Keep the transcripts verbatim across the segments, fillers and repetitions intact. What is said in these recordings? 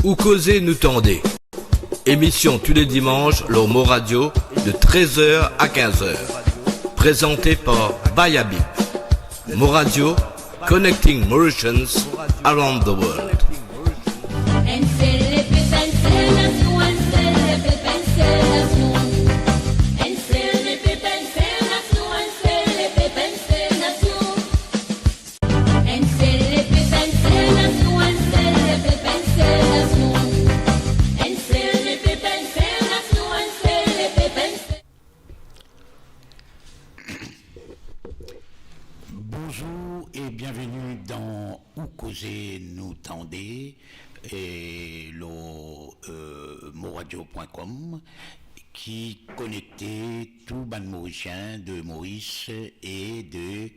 Ou koze nou tande. Émission tous les dimanches lor Mo Radio de treize heures à quinze heures. Présenté par Bayabip. Mo Radio, connecting Mauritians around the world. Bonzour e bienveni dan Ou Koze Nou Tande, e lor, euh, moradio point com, ki konekte tou bann Morisien de Moris e de,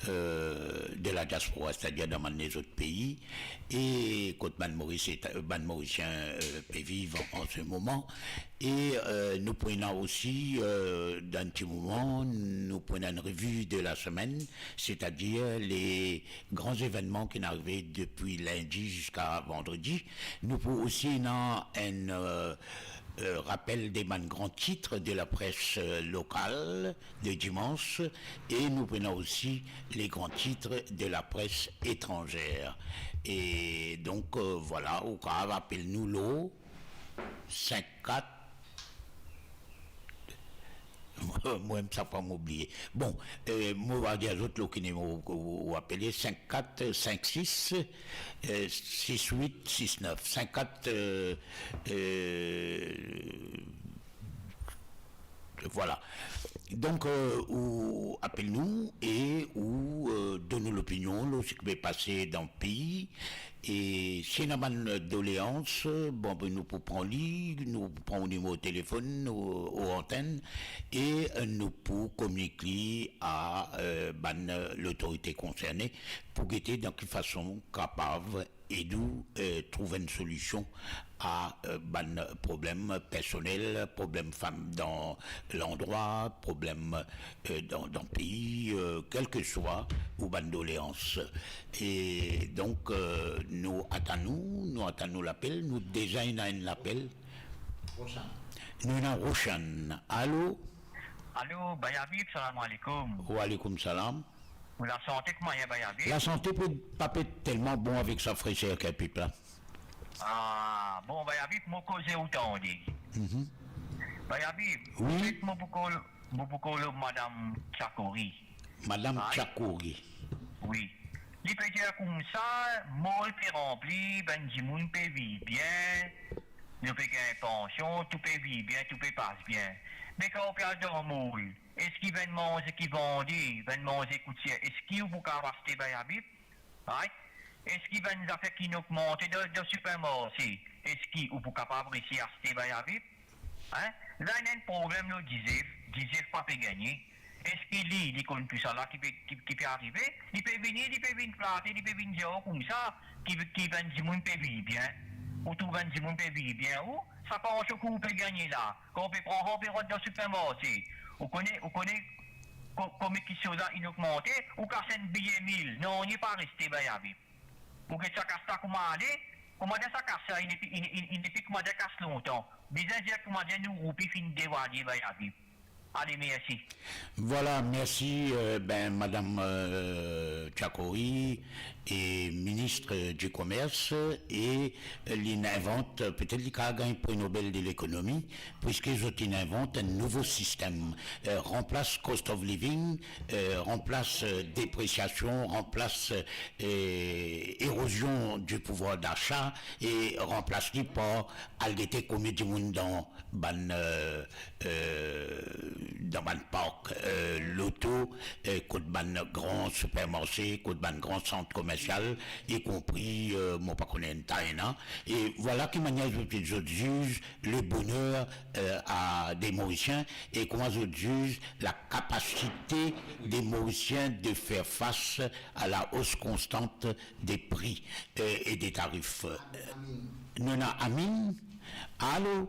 euh, de la diaspora, setadir dan bann lezot pei, e kot bann Moris, bann Morisien, euh, pe viv an, an se moman. E, euh, nou pou ena osi, euh, dan enn ti moman, nou pou ena enn revue de la semaine, setadir les grands événements ki'nn arive depi lindi ziska vandredi. Nou pou osi ena enn, euh, euh, rapel de bann gran tit de la presse, euh, lokal de dimanche, e nou pou ena osi les grands titres de la presse étrangère. E donk, euh, vwala, ou kapav apel nou lor sink kat, mwa mem safwa mo bliye. Bon, euh, mo va dir zot lor ki nimero ou, ou apele, sink kat sink sis, euh, sis wit sis nef, sink kat, euh, euh, vwala. Donk, euh, ou apel nou e ou, euh, donn nou lopinion lor seki pe pase dan pei. E si ena bann doleans, bon, be, nou pou pran li, nou pou pran ou nimero telefonn, ou, ou antenn, e, euh, nou pou kominik li a, euh, bann, euh, lotorite konserne pou gete dan ki fason kapav ed ou, euh, trouv enn solision a, euh, bann problem personel, problem fam-, dan landrwa, problem, euh, dan, dan pei, euh, kelseswa ou bann doleans. E donk, euh, nou atann ou, nou atann ou lapel, nou deza ena enn lapel. Roshan. Nou ena Roshan. Alo? Alo, Bayabip, salam aleikoum. Wa aleikoum salam. Ou lasante, kouma ye, Bayabip? Lasante pe, pa pe telman bon avek sa freser ki pep la. Ah, bon, Bayabip, mo koze ou tande. Mhm. Bayabip, wi. Fet mo pou kol, mo pou kol Madam Chakori. Madam Chakori. Wi. Li pe dir koumsa, mol pe ranpli, bann dimoun pe viv bien, nou pe gagn pansion, tou pe viv bien, tou pe pas bien. Me kan ou pe al dan mol, eski bann manze ki vande, bann manze kout ser, eski ou pou kapav aste, Bayabip? Ay? Eski bann zafer ki inn ogmante dan, dan sipermarse, eski ou pou kapav resi aste, Bayabip? Hein? La ena enn problem lor Dizef, Dizef pa pe gagne. Eski li, li konn tousala ki pe, ki, ki pe arive? Li pe vini, li pe vinn plate, li pe vinn dir ou koumsa ki, ki bann dimoun pe viv bien. Ou trouv bann dimoun pe viv bien, ou? Sa pansion ki ou pe gagne la, kan ou pe pran, ou pe rant dan sipermarse, ou kone, ou kone ko-, kouma ki soz la inn ogmante, ou kas enn biye mil, nanye pa reste, Bayabip. Ou get sa kas la kouma ale, kouma dir sa kas la, inn epi, inn, inn, inn epi kouma dir kas lontan. Bizin dir kouma dir nou roupi finn devalye, Bayabip. Ale, mersi. Vwala, mersi, euh, ben, Madam, euh, Chakori, e minis di komers, e, euh, li inn invant, petet li kapav gagn Pri Nobel de lekonomi, puiske zot inn invant enn nouvo sistem, euh, ranplas cost of living, euh, ranplas, euh, depresiasion, ranplas, euh, erozion di pouvwar dasa, e ranplas li par al gete konbien dimoun dan bann, euh, euh, dan bann park, euh, loto, euh, kot bann gran sipermarse, kot bann gran sant komersial, ikonpri, euh, mo pa kone enn ta ena. E vwala ki manier zot, zot ziz le boner, euh, a de Morisien, e kouma zot ziz la kapasite de Morisien de fer fas a la os konstante de pri, euh, e de tarif. Euh, nou ena Amin. Alo?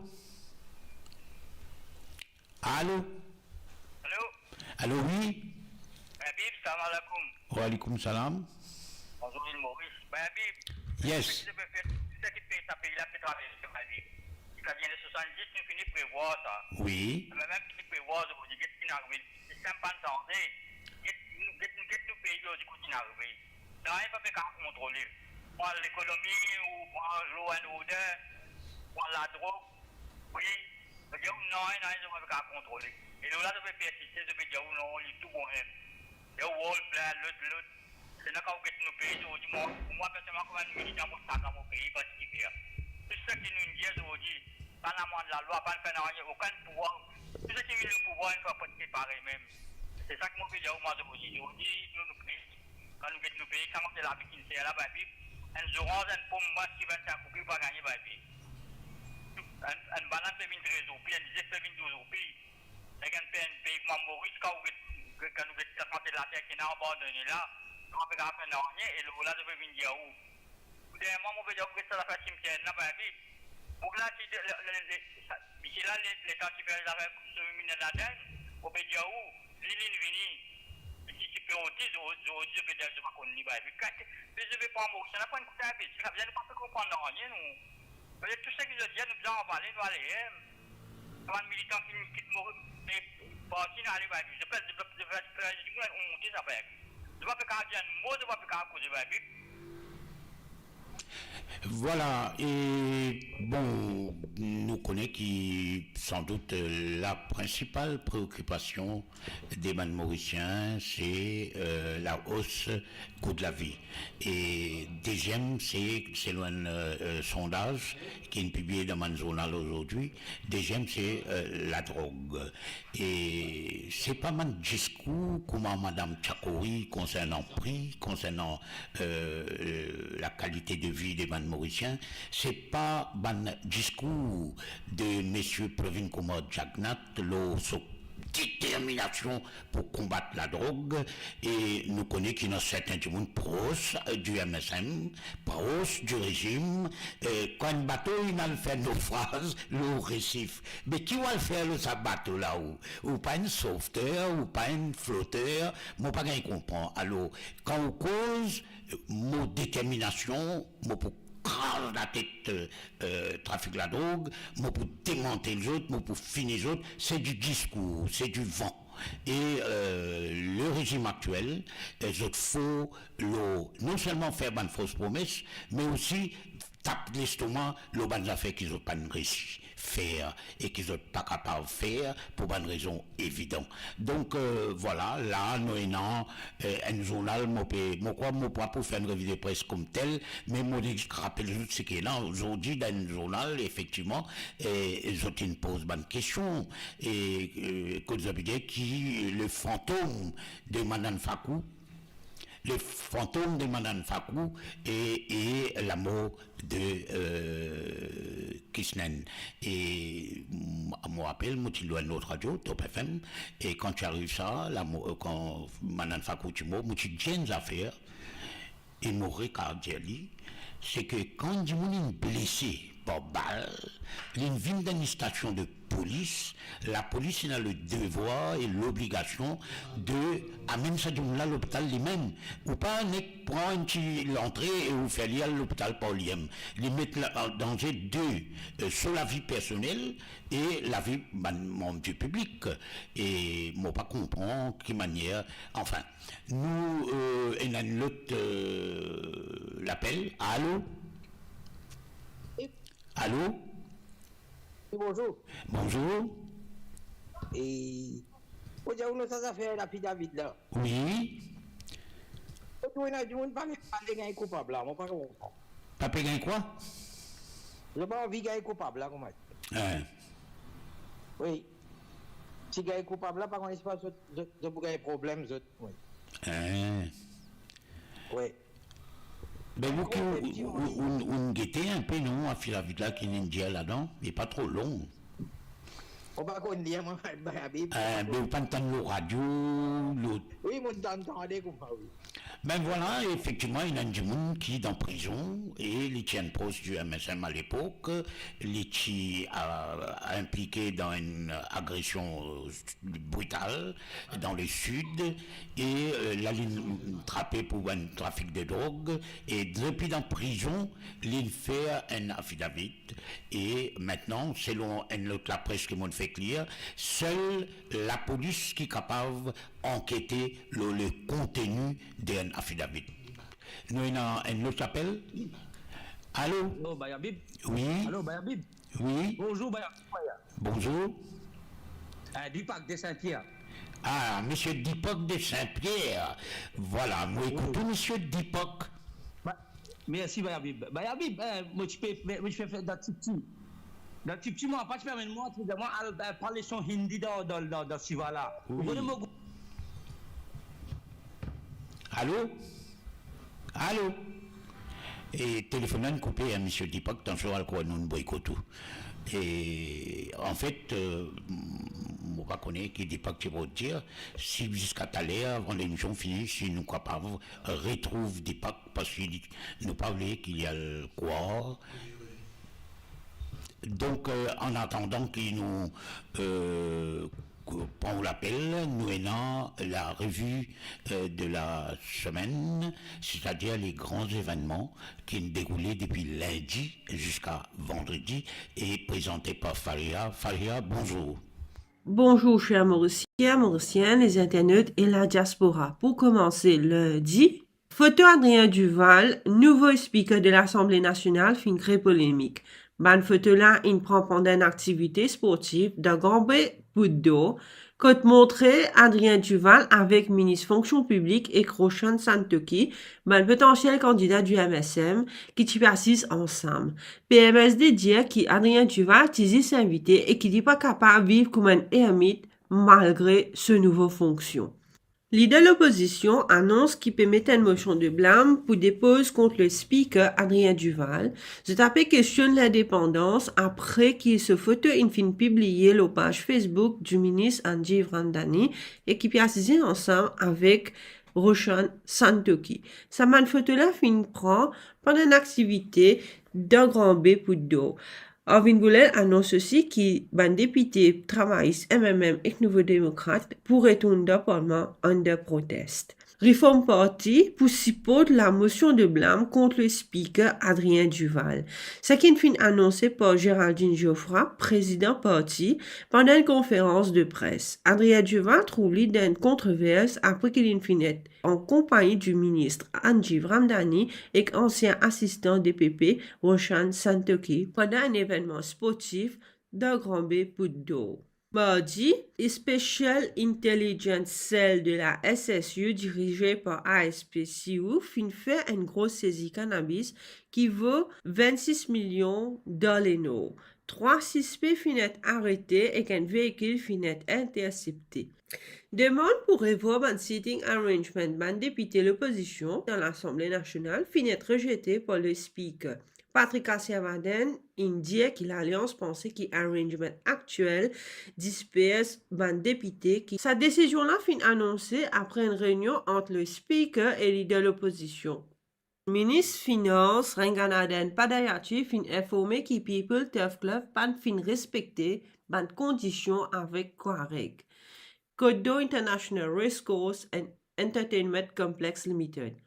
Alo? Alo? Alo, wi? Bayabip, salam aleikoum. Wa aleikoum salam. Bonzour, Ile Moris. Bayabip. Yes. Eski zot pe fer, Seki pe sa pei la pe travers, Baby. Zis ane swasanndis, nou fini prevwar sa. Wi. Me mem fini prevwar, zot dir, get ki'nn arive, sistem pa'nn sanze. Get, get, get nou pei, zot dir, kot ki'nn arive. Nanye pa pe kapav kontrole. Pran lekonomi, ou pran law and order, pran ladrog, pri, zot dir, nanye, nanye, zot pa pe kapav kontrole. E lor la, zot pe persiste, zot pe dir, non, li tou bon, hein. Li wol plin, lot, lot. Se la kan ou get nou pei, zordi, mwa, mwa, personelman, kouma enn militan, mo sakan mo pei, pa difikilte. Tou seki nou'nn dir zordi, pa'nn amann lalwa, pa'nn fer nanye, okenn pouvwar, tou seki vinn lor pouvwar, inn fer preske parey mem. Se sa ki mo pe dir ou, mwa, zordi, zordi, nou, nou pei, kan nou get nou pei, kouma se lavi ki'nn ser la, Baby, enn zoranz, enn pom, mwa, ki vinn sink roupi, ou pa gagne, Baby. Enn, enn banann pe vinn trez roupi, enn zef pe vinn douz roupi. Nek enn pei, enn pei kouma Moris, kan ou get, kan ou get sa kantite later ki ena abandone la, nou pa pe kapav fer nanye, e lor la, zot pe vinn dir ou. Dernie mwa, mo pe dir ou, get sa zafer simter la, Baby. Boug la, si le, le, le, le, sa, isi la, le, letan ti fer zafer kriminel ladan, mo pe dir ou, li, li'nn vini. Li ti pe oti, zot, zot, zot pe dir, zot pa konn li, Baby. Kan, pe zot pe pran Moris, sa pa enn kout inpe, si la, bizin nou pa pe konpran nanye, nou. Tou seki zot dir, nou bizin anvale, nou ale, hein. Bann militan ki, ki mor, me parti nou ale, Baby. Zot pe, zot pe, zot pe, zot pe, zot pe onte sa, Baby. Zot pa pe kapav dir enn mo, zot pa pe kapav koze, Baby. Vwala, e bon, nou kone ki, sandout, euh, la prinsipal preokipasion de bann Morisien, se, euh, laos kou de lavi. E deziem, se, selon enn, euh, euh, sondaz ki'nn pibliye dan bann zournal azordi, deziem, se, euh, ladrog. E se pa bann diskour kouma Madam Chakori konsernan pri, konsernan, euh, euh, lakalite de vi de bann Morisien, se pa bann diskour de Misie Pravin Kumar Jagannath lor so determinasion pou konbat ladrog, e nou kone ki ena sertin dimoun pros, euh, di M S M, pros di rezim, euh, kan enn bato inn al fer nofraz lor resif, me ki ou al fer lor sa bato la ou? Ou pa enn sovter, ou pa enn floter, mo pa gagn konpran. Alor, kan ou koz, mo determinasion, mo pou kraz latet, euh, euh, trafik ladrog, mo pou demantel zot, mo pou fini zot, se di diskour, se di van. E, euh, le rezim aktiel, euh, zot for lor, non selman fer bann fos promes, me osi tap lestoma lor bann zafer ki zot pa'nn resi fer e ki zot pa kapav fer pou bann rezon evidan. Donk, euh, vwala, la nou ena, euh, enn zournal, mo pe, mo krwar mo pa pou fer enn revi de pres koumtel, me mo nek rapel zot seki ena zordi dan enn zournal, efektivman, e zot inn poz bann kestion, e, euh, kot zot pe dir ki le fantom de Madan Fakou, le fantom de Madan Fakou e, e lamor de, euh, Kisnen. E, mm, mo rapel, mo ti lor enn lot radio, Top F M, e kan ti ariv sa, lamor, euh, kan Madan Fakou ti mor, mo ti dir enn zafer, e mo rekard dir li, se ki kan dimoun inn blese par bal, li vinn dan enn stasion de polis, lapolis ena le devwar e lobligasion de amenn sa dimoun la lopital limem. Ou pa nek pran enn ti lantre e ou fer li al lopital par limem. Li met la, an danze de, euh, so lavi personel e lavi bann manm di piblik. E mo pa konpran ki manier, anfin, nou, euh, ena enn lot, euh, lapel. Alo? Wi. Alo? Wi, bonzour. Bonzour. E, mo dir ou, nou sa zafer lafi David la. Wi. Mo trouv ena dimoun pa, pa pe gagn koupab la, mo pa konpran. Pa pe gagn kwa? Zot pa anvi gagn koupab la, kouma? Hein. Wi. Si gagn koupab la, pa konn si pa zot, zot, zot pou gagn problem, zot. Wi. Hein. Wi. Be ou ki, ou, ou, ou, ou, ou gete enpe, non, afafet la ki inn dir ladan, li pa tro long. Mo pa konn lir, mwa, Baby. Eh, be ou pa'nn tann lor radio, lor... Wi, mo tann, tande kouma, wi. Ben vwala, efektivman, ena enn dimoun ki dan prizon e li ti enn pros di M S M alepok, li ti, euh, inplike dan enn agresion, euh, brital dan le sid e, euh, la li trape pou enn trafik de drog e depi dan prizon, li fer enn afidavit e mintnan, selon enn lot lapres ki mo'nn fek lir, sel lapolis ki kapav ankete lor le konteni de enn afidavit. Nou ena enn lot apel. Alo? Alo, Bay Habib? Wi. Alo, Bay Habib? Wi. Bonzour, Bay Habib. Bonzour. Eh, Dipak de Saint-Pierre. Ah, Misie Dipak de Saint-Pierre. Vwala, mo ekout ou, Misie Dipak. Ba-, mersi, Bay Habib. Bay Habib, eh, mo ti pe, mo ti pe fer dan tipti. Dan tipti, mo pa ti permet mwa, ti dir mwa, al, eh, pale son Hindi dan, dan, dan, dan siva la. Wi. Ou kone mo Alo? Alo? E telefonn la inn koupe, hein, Misie Dipak, tansion al krwar nou boykot ou. E anfet, euh, mo pa kone ki Dipak ti pou dir, si ziska taler, avan lemision fini, si nou kapav retrouv Dipak, parski nou pa vle ki li al krwar. Donk, euh, an atandan ki nou, euh, pran lapel, nou ena la revi, euh, de la semenn, setadir le gran zevennman ki deroule depi lindi ziska vandredi e prezante par Faria. Faria, bonzour. Bonzour, cher Morisien, Morisienn, lezinternot e ladiaspora. Pou komanse, lindi, foto Adrien Duval, nouvo Speaker de Lasanble Nasional, finn kre polemik. Bann foto la inn pran pandan enn aktivite sportif dan Granbe, Bout d'Or, kot montre Adrien Duval avek minis Fonksion Piblik ek Roshan Santokhi, bann potansiel kandida di M S M, ki ti pe asiz ansam. P M S D dir ki Adrien Duval ti zis invite e ki li pa kapav viv kouma enn ermit malgre so nouvo fonksion. Lider lopozision anons ki pe met enn mosion de blam pou depoz kont le Speaker Adrien Duval. Zot ape kestionn lindepandans apre ki so foto inn finn pibliye lor paz Facebook di minis Anjeev Ramdhani e ki pe asize ansam avek Roshan Santokhi. Sa bann foto la finn pran pandan enn aktivite dan Granbe, Bout d'Or. Arvin Goulel anons osi ki bann depite travayis M M M ek Nouvo Demokrat pou retourn dan parlman under protest. Reform Party pou siport lamosion de blam kont le Speaker Adrien Duval. Sa ki finn anonse par Géraldine Geoffroy, prezidan parti, pandan enn konferans de pres. Adrien Duval trouv li dan enn kontrovers apre ki li finn et an konpagni di minis Anjeev Ramdhani ek ansien asistan D P P Roshan Santokhi pandan enn evennman sportif dan Granbe, Bout d'Or. Mardi, Special Intelligence Cell de la S S U, dirize par A S P Siou, finn fer enn gro sezi kanabis ki vo vennsis milion dan Lenor. Trwa sispe finn et arete ek enn veikil finn et intersepte. Demann pou revwar bann seating arrangement bann depite lopozision dan Lasanble Nasional finn et rezete par le Speaker. Patrick Karsevadin inn dir ki Lalians panse ki arrangement aktiel dispers bann depite ki sa desizion la finn anonse apre enn reinion ant le Speaker e lider lopozision. Minis Finans Ranganathan Padayachee finn informe ki People Turf Club pa finn respekte bann kondision avek COAREC, Kot D'Or International Racecourse and Entertainment Complex Limited.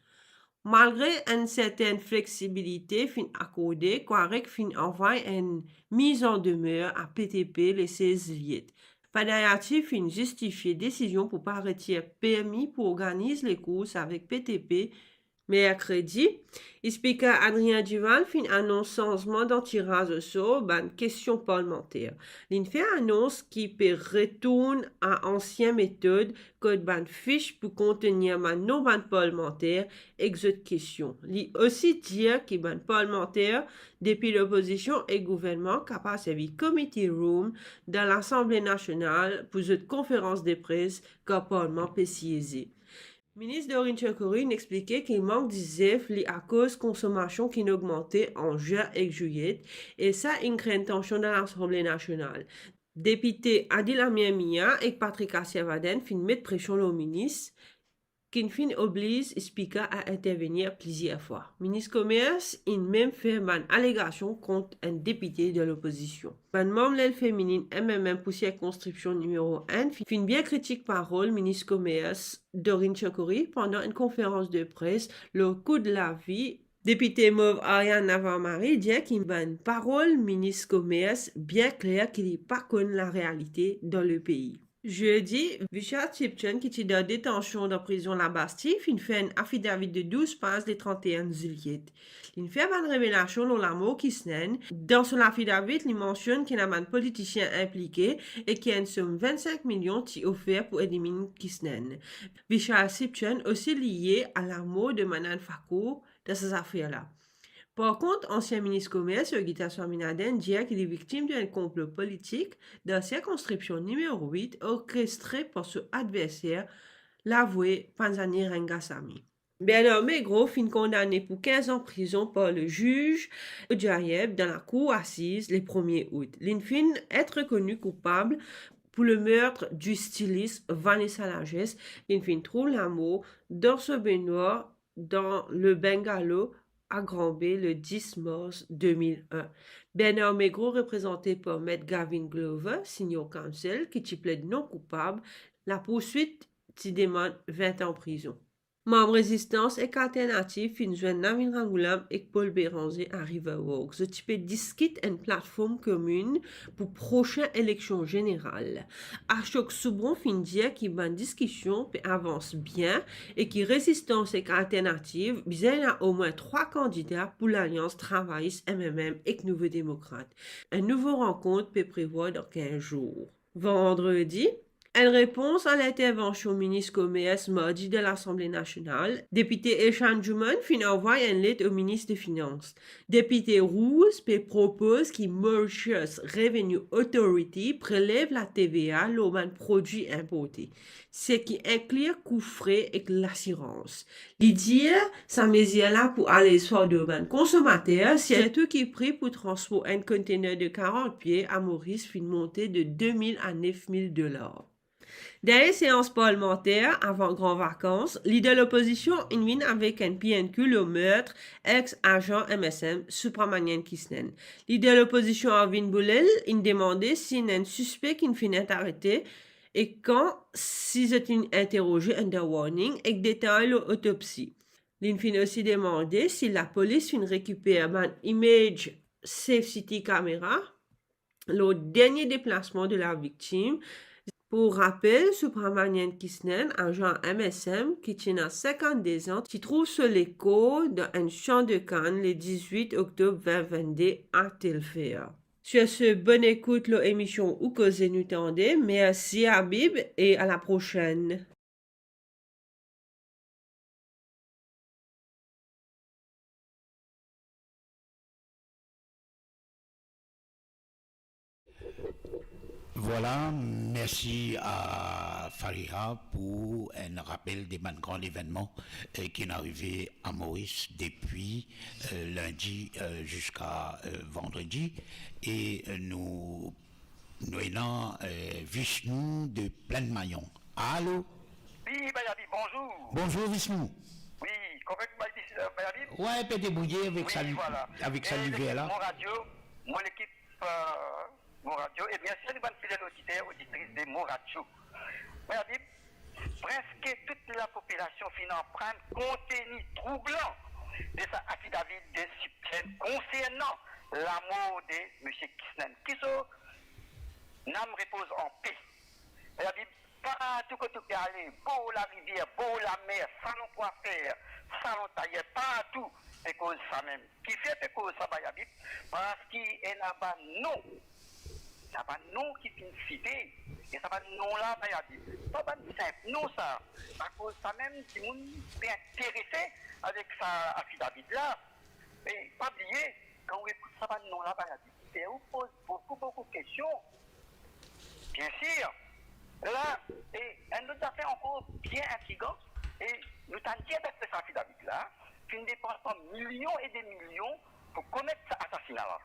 Malgre enn sertenn fleksibilite finn akorde, COAREC finn anvway enn miz an demer a P T P le sez Zilyet. Padayachee finn zistifie desizion pou pa retir permi pou organiz lekours avek P T P Merkredi, Speaker Adrien Duval finn anons sanzman dan tiraz osor bann kestion parlmanter. Linn fer anons ki pe retourn a ansien metod kot bann fich pou kontenir bann nom bann parlmanter ek zot kestion. Li osi dir ki bann parlmanter depi lopozision ek gouvernman kapav servi committee room dan Lasanble Nasional pou zot konferans de pres kan parlman pe sieze. Minis Dorin Shakhouri inn explike ki mank dizef li akoz konsomasion ki'nn ogmante an Zin ek Zilyet, e sa inn kre enn tansion dan Lasanble Nasional. Depite Adil Amir Mia ek Patrick Karsevadin finn met presion lor minis ki'nn finn obliz Spiker a intervenir plizier fwa. Minis Komers inn mem fer bann alegasion kont enn depite de lopozision. Bann manm lel feminin M M M pou sirkonskripsion nimero enn fi-, finn bien kritik parol Minis Komers Dorin Chakoury pandan enn konferans de pres lor kou de lavi depite Mov Ariane Navarre-Marie dir ki bann parol Minis Komers bien kler ki li pa konn larealite dan lepei. Zedi, Vishal Chibchand, ki ti dan detansion dan prizon Labastie, finn fer enn afidavit de douz paz le trant-e-enn Zilyet. Li'nn fer bann revelasion lor lamor Kisnenn. Dan so lafidavit, li mansionn ki ena bann politisien inplike e ki enn som vinn-sink milion ti ofer pou eliminn Kisnenn. Vishal Chibchand osi liye a lamor de Manan Thakur dan sa zafer la. Par kont, ansien minis komers Yogita Swaminathan dir ki li viktim de enn konplo politik dan sirkonskripsion nimero wit, orkestre par so adverser, Lavue Panzani Rangasamy. Bernard Maigret finn kondane pou kinz an prizon par le ziz Odyayeb dan lakour asiz le premie out. Li'nn finn et rekoni koupab pour le meurtre du styliste Vanessa Lagesse, ki'nn finn trouv lamor dan so benwar dan le bungalow a Grand Baie le dis mars de mil enn. Bernard Maigret, reprezante par Met Gavin Glover, senior counsel, ki ti pled non koupab, lapourswit ti demann vin an prizon. Manm Rezistans ek Alternativ finn zwenn Navin Ramgoolam ek Paul Bérenger a Riverwalk. Zot ti pe diskit enn platform komin pou prosin eleksion zeneral. Ashok Soubron finn dir ki bann diskision pe avans bien e ki Rezistans ek Alternativ bizin ena omwin trwa kandida pou lalians travayis M M M ek Nouvo Demokrat. Enn nouvo rankont pe prevwar dan kinz zour. Vandredi, enn repons a lintervansion minis komers mardi dan Lasanble Nasional, depite Eshan Juman finn anvway enn let o minis de Finans. Depite Rouz pe propoz ki Mauritius Revenue Authority prelev la T V A lor bann prodwi inporte, seki inkli koufre ek lasirans. Li dir sa mezir la pou al swa lor bann konsomater, sirtou ki pri pou transport enn kontener de karant pie a Moris finn monte de de mil a nef mil dolar. Dernie seans parlimanter avan gran vakans, lider lopozision inn vinn avek enn P N Q lor meurtre ex-azan M S M Subramanian Kisnenn. Lider lopozision Arvind Bollel inn demande si ena enn sispek inn finn et arete e kan, si zot inn interroge under warning, ek detay lor otopsi. Li'nn finn osi demande si lapolis finn rekiper bann image C C T V camera lor dernie deplasman de laviktim. Pou rapel, Subramanian Kisnenn, azan M S M ki ti ena sinkant-de-z-an, ti trouv so lekor dan enn san de kann le dizwit oktob vin vinn-de a Telfer. Sur ce, bonne écoute lor emision Ou Koze Nou Tande. Mersi Habib e a la prosenn. Vwala, mersi a Fariha pou enn rapel de bann gran evennman, eh, ki'nn arive a Moris depi, eh, lindi, eh, ziska, eh, vandredi. E, eh, nou, nou ena, eh, Vishnu de Plaine Mayon. Alo? Wi, Bayabi, bonzour. Bonzour, Vishnu. Wi, korek, Bayabi, Bayabi? Wi, pe debrouye avek sa, vwala, avek sa liver la. Mo radio, mo lekip, eh, Mo Radio, e bien sir nou bann fidel oditer, oditris de Mo Radio. Bayabi, preske tout lapopilasion finn aprann konteni troublan de sa afidavit de Chibchand konsernan lamor de misie Kisnenn. Ki so nam repoz an pe. Bayabi, partou kot ou pe ale, bor larivier, bor lamer, salon kwafer, salon tayer, partou pe koz sa mem. Kifer pe koz sa, Bayabi? Parski ena bann non, ena bann non ki finn site, e sa bann non la, Bayabi, pa bann sinp non sa. Akoz sa mem dimoun pe interese avek sa afidavit la. E pa bliye, kan ou ekout sa bann non la, Bayabi, ki fer ou poz boukou, boukou kestion. Bien sir. La, e enn lot zafer ankor bien intrigan, e nou tann dir avek sa afidavit la, finn depans milion e de milion pou komet sa asasina la.